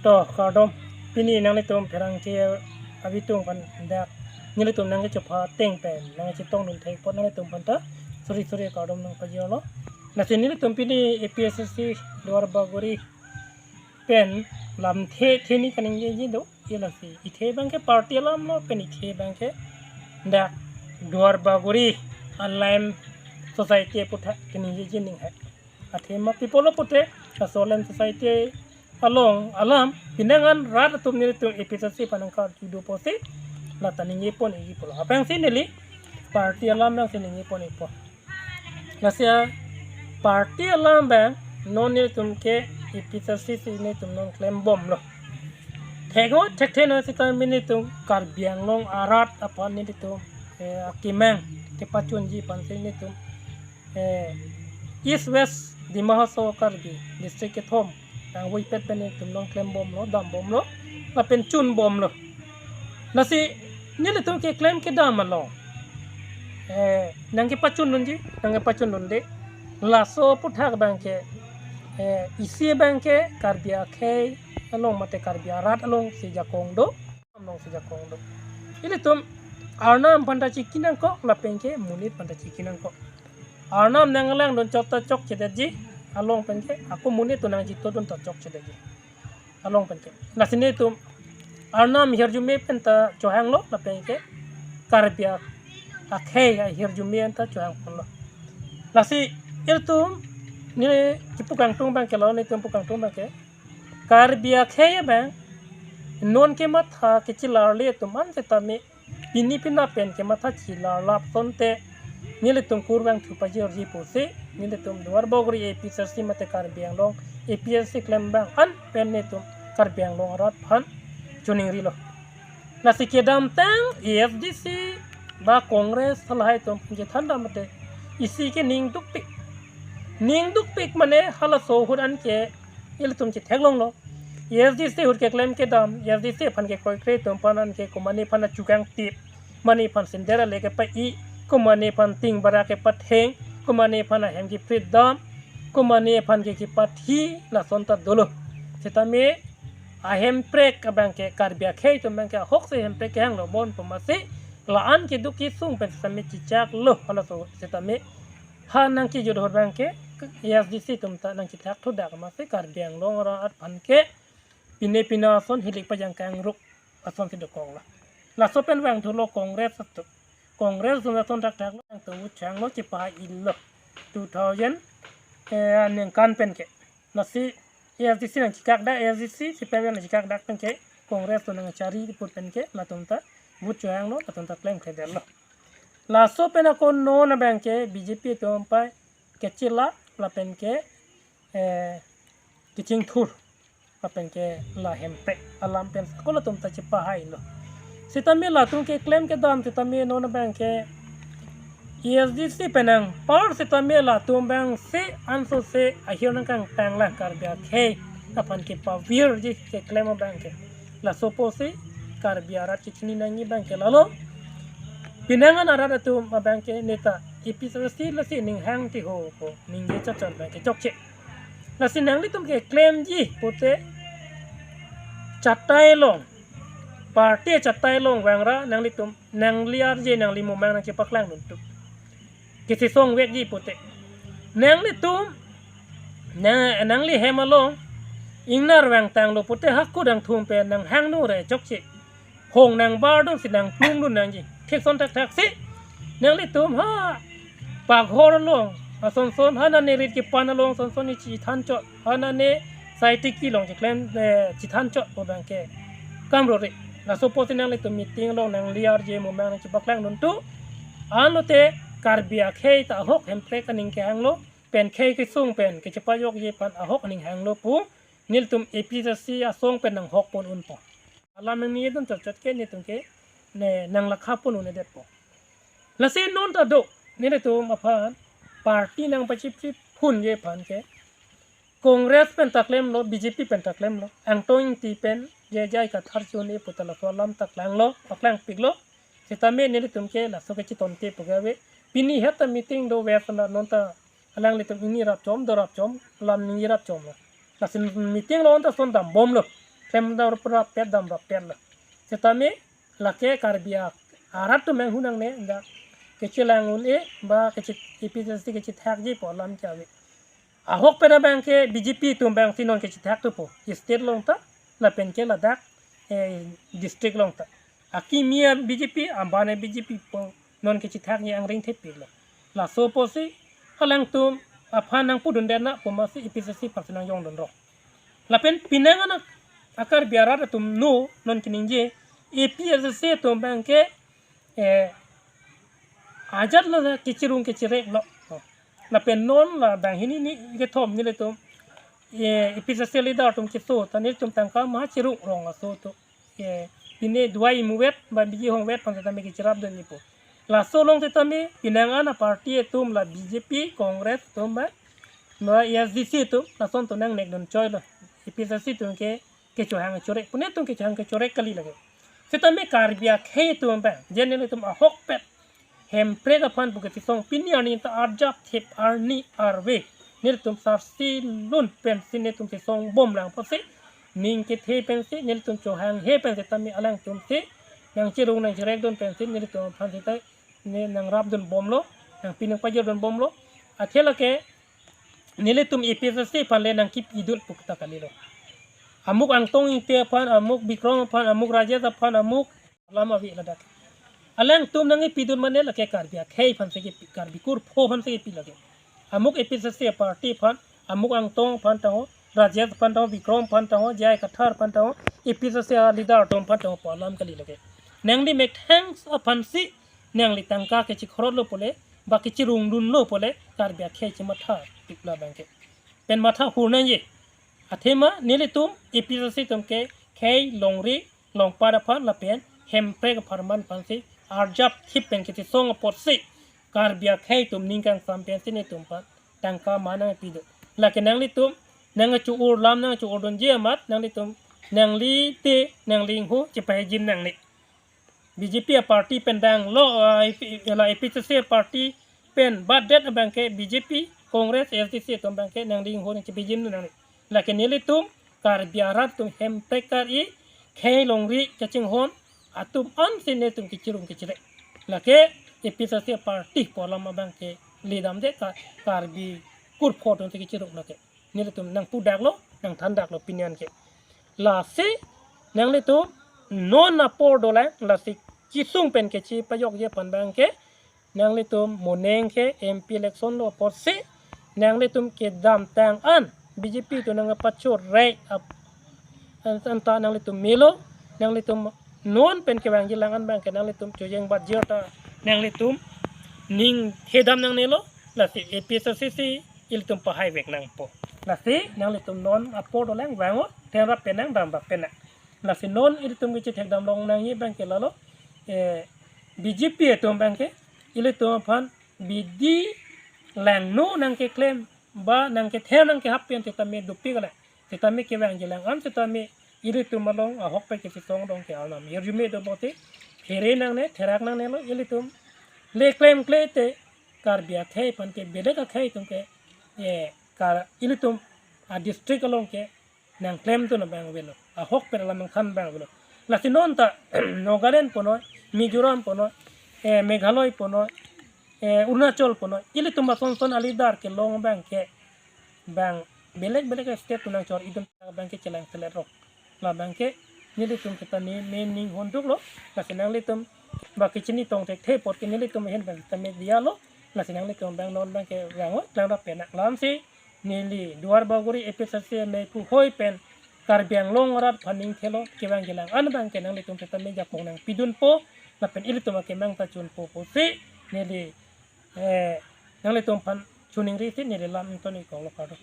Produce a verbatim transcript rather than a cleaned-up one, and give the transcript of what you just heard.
To, kardom. Pini nanglitum pherangke abitung aphan dak nelitum nangkechopha ateng pen nangchetongdun thek apot nanglitum aphan ta suri suri kardom nangpajirlo. Lasi nelitum pini A P S C Duar Bagori pen lamthe theni kaningjeji do. Ye lasi ithe abangke party alam lo, pen ithe abangke dak Duar Bagori Alliance Society aphuthak kaningjeji ning hai. Athema pi pulo pute, laso Alliance Society along alam pinangan rat atum nelitum A P S C aphan nangkarju do pusi lata ningjepon-ikji pulo. Apangsi neli party alam nangsi ningjeponpo. Lasi party alam abang non nelitum ke A P S C si nelitum non klembomlo. Thekno thekthe no sitame nelitum Karbi Anglong arat aphan nelitum, eh, akemang kepachunji aphansi nelitum, eh, East West Dima Hasao Karbi district kethom nangvoipet pen nelitum non klembomlo, dambomlo, lapen chunbomlo. Lasi nelitum keklem kedam along, eh, nangkepachundunji, nangkepachundunde. Laso aphuthak abangke, eh, isi abangke Karbi akhei along mate Karbi arat alongsi jakong do, alongsi jakong do. Ilitum Arnam aphanta chiki nangkok, lapenke monit aphanta chiki nangkok. Arnam nanglangdun chot ta chokchedetji, along penke ako monit atum nangjitodun ta chokchedetji, along penke. Lasi nelitum Arnam ahirjume penta chohanglo, lapenke Karbi akhei ahirjume anta chohangponlo. Lasi ilitum ne kipu kangtung abangke lo, nelitum pu kangtung abangke Karbi akhei abang non kematha kechelarle atum an setame pini pina pen kematha chelarlap asonte nelitum kurvangthu pajirji pusi nelitum Duar Bagori A P S C mate Karbi Anglong A P S C klem abang an pen nelitum Karbi Anglong arat aphan choningrilo. Lasi kedamtang A S D C ba Congress halahai atum chethandam mate isi ke ning dukpik, ning dukpik mane halaso ahut anke ilitum chetheklonglo. A S D C ahut keklem kedam, A S D C aphan kekroikre atum aphan anke komatne aphan achukangtip, komatne aphan sender ale kepa-i, komatne aphan ting bara kepatheng, komatne aphan ahem keprit dam, komatne aphan ke kepathi, lason ta dolo. Setame ahemprek abangke Karbi akhei atum abangke ahokse hemprek kehanglo, bonpo amatsi la-an keduk kesung pen setame chechaklo halaso setame ha nangkejut ahut abangke A S D C atum ta nangkethak thudak amatsi Karbi Anglong arat aphan ke pine pina ason hilik pajang kangruk asonsi dokoklo. Laso pen vangthulo Congress atum. Congress atum ason thakthak lo, nangtum vote changlo, chepa-ilo two thousand, eh, aningkan penke. Lasi A S D C nangchekak dak, A S D C si pen nangchekak dak penke Congress atum nangchari put penke latum ta vote chohanglo, latum ta klem kledetlo. Laso pen ako non abangke B J P atum pai kechela lapenke, eh, kechingthur lapenke la hemprek alam pen ako latum ta chepahailo. Setame latum keklem kedam setame non abangke A S D C pen nangpar setame latum abangsi ansose ahir nangkangtanglang, Karbi akhei aphan kepavirji keklem abangke. Laso pusi Karbi arat kechini nangji abangke lalo. Pinangan arat atum abangke neta A P S C lasi ninghang ti ho ko ningje chachar abangke chokche. Lasi nanglitum keklemji pute chatai along, party chatai along vangra nanglitum nangli arje nangli momang nangchepaklangdun tu. Kachesong vekji pute. Nanglitum, na, nangli hem along ingnar vangtanglo pute hako dangthum pen nanghangdun re chokche. Hong nangbardunsi nangplumdun nangji. Thekson thakthaksi nanglitum ha paghor along asonson, ha nane rit kepan along asonson ne chethanchot, ha nane saitiki along cheklem, eh, chethanchot pu abangke kamrore. Laso pusi nanglitum meeting along nangli arje momang nangchepaklangdun tu. Anlote Karbi akhei ta ahok hemprek aning kehanglo, pen khei kesung pen kechepajokji aphan ahok aning hanglo pu nelitum A P S C asong pen nanghokpon unpo. Alam nangningjedun chotchot ke nelitum ke ne nanglakha pon un-edetpo. Lasi non ta do, nelitum aphan party nangpachipchip phunji aphan ke Congress pen ta klemlo, B J P pen ta klemlo, Angtong Ingti pen J J I Kathar chun-e puta laso alam ta klanglo, paklangpiklo. Setame nelitum ke laso kechetongte pu ke ave. Pini het ta meeting do vet la non ta alanglitum ingni rapchom, do rapchom, lam ningje rapchomlo. Lasi meeting along ta son dambomlo. tem dam pura pet dam rapet lo. Setame lake Karbi arat atum menghu nangne, dak kechelang un-e ba keche-, A P H L C kechethakji pu alam ke ave. Ahokpet abang ke B J P atum abang si non kechethak thupo. State along ta, lapen ke ladak, eh, district along ta. Akimi a-B J P, aban a-B J P pu non kechethakji angring thepik lo. Laso apotsi alangtum aphan nangpudundet na pu amatsi A P H L C aphansi nangjongdun rong. Lapen penang anak a-Karbi arat atum no non keningje, A P H L C atum abang ke, eh, ajat lo la kechirung kechirek lo. Lapen non la banghini ni kethom nelitum, eh, A P H L C leader atum keso ta nelitum tangka ma chirung rong aso atum, eh, pine duai imu vet ba biji hong vet aphan setame kecherapdun nipo. Laso along setame penang an a-party atum la B J P, Congress atum ba, ba A S D C atum lason atum nangnekdun choi lo. A P H L C atum ke kechohang chorek, pune atum kechohang kechorek kali lake. Setame Karbi akhei atum abang, je nelitum ahokpet Hemprek aphan pu kethesong pini arni ta arjap thip arni arve nelitum sarsi lun pensi nelitum thesong bom lang apotsi, ning kethe pensi nelitum chohanghe pensi tame alangtum si nangchirung nangchirekdun pensi nelitum aphan sita ne nangrapdun bomlo, nangpi nangpajirdun bomlo. Athe lake nelitum A P H L C aphan le nangkipidun pu ta kalilo. Amuk Angtong Ingti aphan, amuk Bikram aphan, amuk Rajesh aphan, amuk alam ave ladak. Alangtum nangkipidun mane lake Karbi akhei aphansi kipi, Karbi kurpho aphansi kipi lake. Amuk A P H L C a-party aphan, amuk Angtong aphan ta ho, Rajesh aphan ta ho, Bikram aphan ta ho, J I Kathar aphan ta ho, A P H L C a-leader atum aphan ta ho pu alam kali lake. Nangli methang aphansi nangli tangka kechikhrotlo pule, ba kechirungdunlo pule, Karbi akhei chematha pik labang ke. Pen matha hur nangji. Athema nelitum A P H L C atum ke khei longri longpat aphan lapen Hemprek apharman aphansi arjap thip pen kethesong apotsi Karbi akhei atum ning kangsam pensi netum aphan tangka ma nangpidun. Lake nanglitum nangcho-ur lam nangcho-urdunji amat nanglitum nangli te nangli ingho chepahejim nangne. B J P a-party pen danglo, ah, A P, la A P H L C a-party pen batdet abang ke B J P, Congress, A S D C atum abang ke nangli ingho nangchepahejimdun nangne. Lake nelitum Karbi arat atum Hemprek kar-i khei longri kachinghon atum ansi netum kechirung kechirek. Lake A P H L C a-party pu alam abang ke ledamde ka Karbi kurpho atumsi kechirung lake. Nelitum nangpudaklo, nangthandaklo pini an ke. Lasi nanglitum non apor dolang, lasi kesung pen kechipajokji aphan abang ke nanglitum moning ke M P election lo apotsi nanglitum kedamtang an B J P atum nangpachorek ap-, an, anta nanglitum melo, nanglitum non pen kevangjilang an abang ke nanglitum chojeng batjir ta nanglitum ning thedam nangnelo, lasi A P H L C si ilitum pahai vek nangpo. Lasi nanglitum non apor dolang vang-o, thengrap pen nang, damrap pen nang. Lasi non ilitum kechethekdam long nangji abang ke lalo, eh, B J P atum abang ke ilitum aphan bidi langno nangkeklem ba nangkether nangkehap pen setame dopik alang. Setame kevangjilang an setame ilitum along ahokpet kethesong dong ke arnam hirjume do bote, here nangne, therak nangnelo. Ilitum le klemkle te Karbi akhei aphan ke beleg akhei atum ke, eh, kar ilitum a-district along ke nangklemdun abang avelo, ahokpet alam nangthan abang avelo. Lasi non ta Nagaland punoi, Mizoram punoi, eh, Meghalaya punoi, eh, Arunachal punoi, ilitum asonson a-leader kelong abang ke bang beleg beleg state atum nangchor-idun abang ke chelang selet rok. Labang ke nelitum seta ne, ne ning honduklo, lasi nanglitum ba kechini tong thekthe apot ke nelitum ahin abang seta media lo, lasi nanglitum abang non abang ke vang-o, tlangrap pen nang. Lamsi neli Duar Bagori A P H L C a-mei puhoi pen Karbi Anglong arat aphan ning thelo, kevangjilang an abang ke nanglitum seta media pong nangpidunpo, lapen ilitum akemang ta chunpo pusi neli, eh, nanglitum aphan choningrisi neli lam ington-ikoklo, kardom.